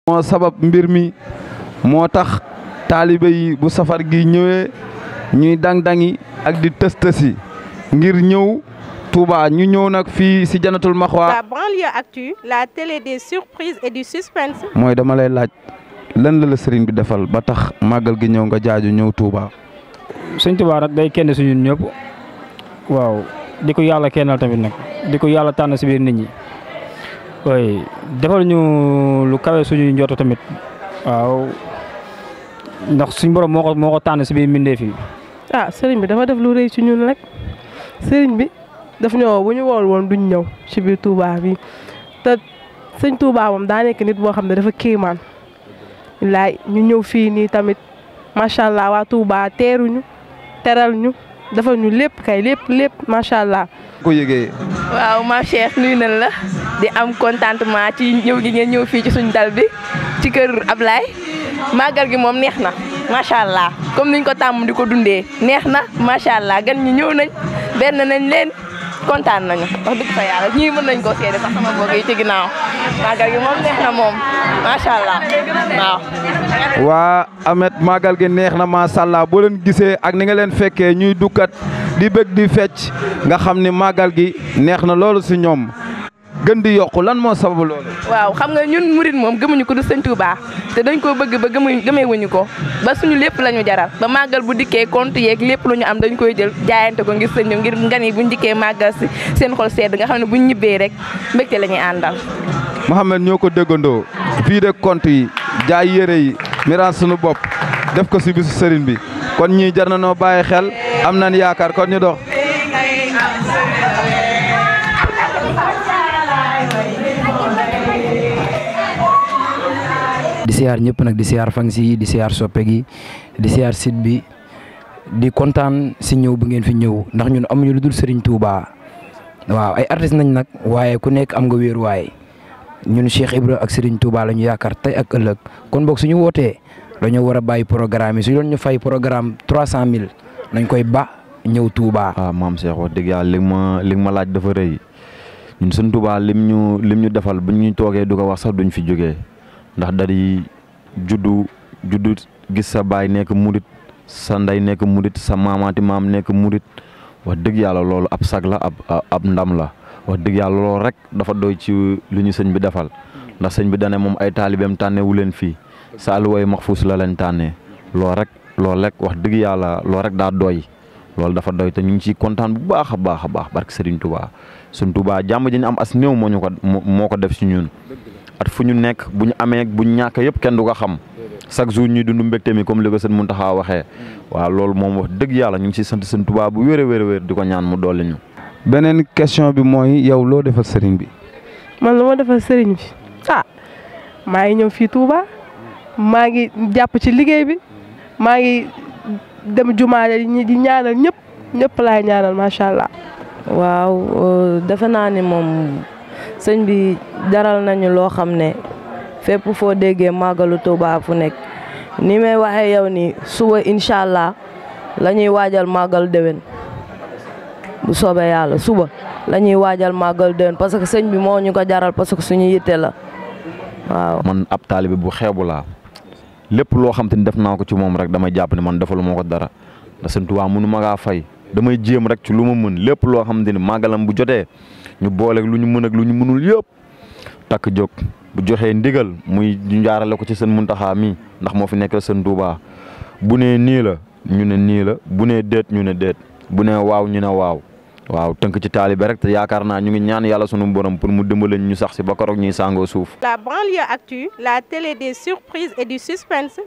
moo sabab mbir mi moo tax taalibe yi bu safar gi ñëwee ñuy dang-dangi ak di tës-tësi ngir ñëw Touba ñu ñëw nag fii si Jannatul Maxwa. La banlieue actu, la télé des surprises et du suspense. mooy dama lay laaj lan la sëriñ bi defal ba tax màggal gi ñëw nga jaaju ñëw Touba. sëñ Touba nag day kenn si ñun ñëpp waaw di ko yàlla kennal tamit nag di ko yàlla tànn si biir nit ñi waaye defal ñu lu kawe suñuy njort tamit waaw ndax suñ borom moo ko tànn si biir mbindeef yi. sëriñ bi dafa def lu rëy ci ñun rek sëriñ bi daf ñëw bu ñu wool woon duñ ñëw ci biir Touba bi te sëñ Touba moom daa nekk nit boo xam ne dafa kéemaan laay ñu ñëw fii nii tamit macha allah waa Touba teeruñu teral ñu dafa ñu lépp kay lépp macha allah. ko yëgee. waaw maam Cheikh nuyu nañ la di am contentement ci ñëw gi ngeen ñëw fii ci suñu dal bi ci kër Ablaye màggal gi moom neex na macha allah comme niñ ko tàmm di ko dundee neex na macha allah gan ñi ñëw nañ benn nañ leen kontaan nañu wax dëgg fa yàlla ñii mën nañ koo seede sax sama mbokk yi ci ginnaaw màggal gi moom neex na moom macha allah waaw. waa Amet màggal gi neex na macha allah boo leen gisee ak ni nga leen fekkee ñuy dukkat di bëgg di fecc nga xam ni màggal gi neex na loolu si ñoom gën di yokku lan moo sababu loolu. waaw xam nga ñun murit moom gëmuñu ko du sëñ Touba te dañ koo bëgg ba gëmee wuñu ko ba suñu lépp la ñu jaral ba màggal bu dikkee compte yeeg lépp lu ñu am dañ koy jël jaayante ko ngir sëñ ngir ngan yi buñ dikkee màggal si seen xol sedd nga xam ne buñ ñibbee rek mbégte la ñuy àndal. Mouhamed ñoo ko déggandoo fii de compte yi jaay yére yi miraan suñu bopp def ko si bisu sëriñ bi kon ñii jar na noo bàyyi xel am nañ yaakaar kon ñu dox. di siyaar ñëpp nag di siyaar fang si di siyaar soppe gi di siyaar site bi di kontaan si ñëw bu ngeen fi ñëw ndax ñun amuñu lu dul Serigne Touba waaw ay artistes nañ nag waaye ku nekk am nga wéeruwaay ñun Cheikh Ibra ak Serigne Touba la ñu yaakaar tey ak ëllëg kon boog suñu wootee dañoo war a bàyyi programme yi su doon ñu fay programme 300000 nañ koy ba ñëw Touba. waaw maam Cheikh wax dëgg yàlla li nga ma laaj dafa rëy ñun suñ Touba lim ñu defal bu ñu toogee du ko wax sax duñ fi jógee. ndax dari juddu gis sa baay nekk murit sa ndey nekk murit sa maamaati maam nekk murit wax dëgg yàlla loolu ab sag la ab ndam la wax dëgg yàlla loolu rek dafa doy ci lu ñu sëñ bi defal ndax sëñ bi dane moom ay taalibeem tànne wu leen fii sa alluwaay maxfuus la leen tànnee loolu rek wax dëgg yàlla loolu rek daa doy loolu dafa doy te ñu ngi ciy kontaan bu baax a baax barke Serigne Touba suñ Touba jàmm ji ñu am as néew moo ko def ci ñun. at fu ñu nekk bu ñu amee bu ñu ñàkk yëpp kenn du ko xam chaque jour ñuy dund mbégte mi comme li ko sëñ Mountakha waxee waaw loolu moom wax dëgg yàlla ñu ngi ciy sant sëñ Touba bu wér di ko ñaan mu dolli ñu. beneen question bi mooy yow loo defal sëriñ bi. man lu ma defal sëriñ bi maa ngi ñëw fii Touba maa ngi jàpp ci liggéey bi maa ngi dem jumaa di ñaanal ñëpp laay ñaanal macha allah. waaw defe naa ni moom. sëñ bi daral nañu loo xam ne fépp foo déggee màggalu Touba fu nekk ni may waxee yow ni suba incha allah la ñuy waajal màggal déwén bu soobee yàlla suba la ñuy waajal màggal déwén parce que sëñ bi moo ñu ko jaral parce que suñu yitte la waaw. man ab taalibe bu xeebu laa lépp loo xam te ni def naa ko ci moom rek damay jàpp ne man defalu moo ko dara ndax sëñ Touba mënu ma ngaa fay damay jéem rek ci lu ma mën lépp loo xam te ni màggalam bu jotee. ñu booleeg lu ñu mën ak lu ñu mënul yëpp takk jóg bu joxee ndigal muy ñu jaarale ko ci seen Muntaxa mi ndax moo fi nekk seen Touba bu nee nii la ñu ne nii la bu nee déet ñu ne déet bu nee waaw ñu ne waaw tënk ci taalibe rek te yaakaar naa ñu ngi ñaan yàlla sunu borom pour mu dimbale ñu sax si ba keroog ñuy sàngoo suuf. La banlieue actu, la télé des surprises et du suspense.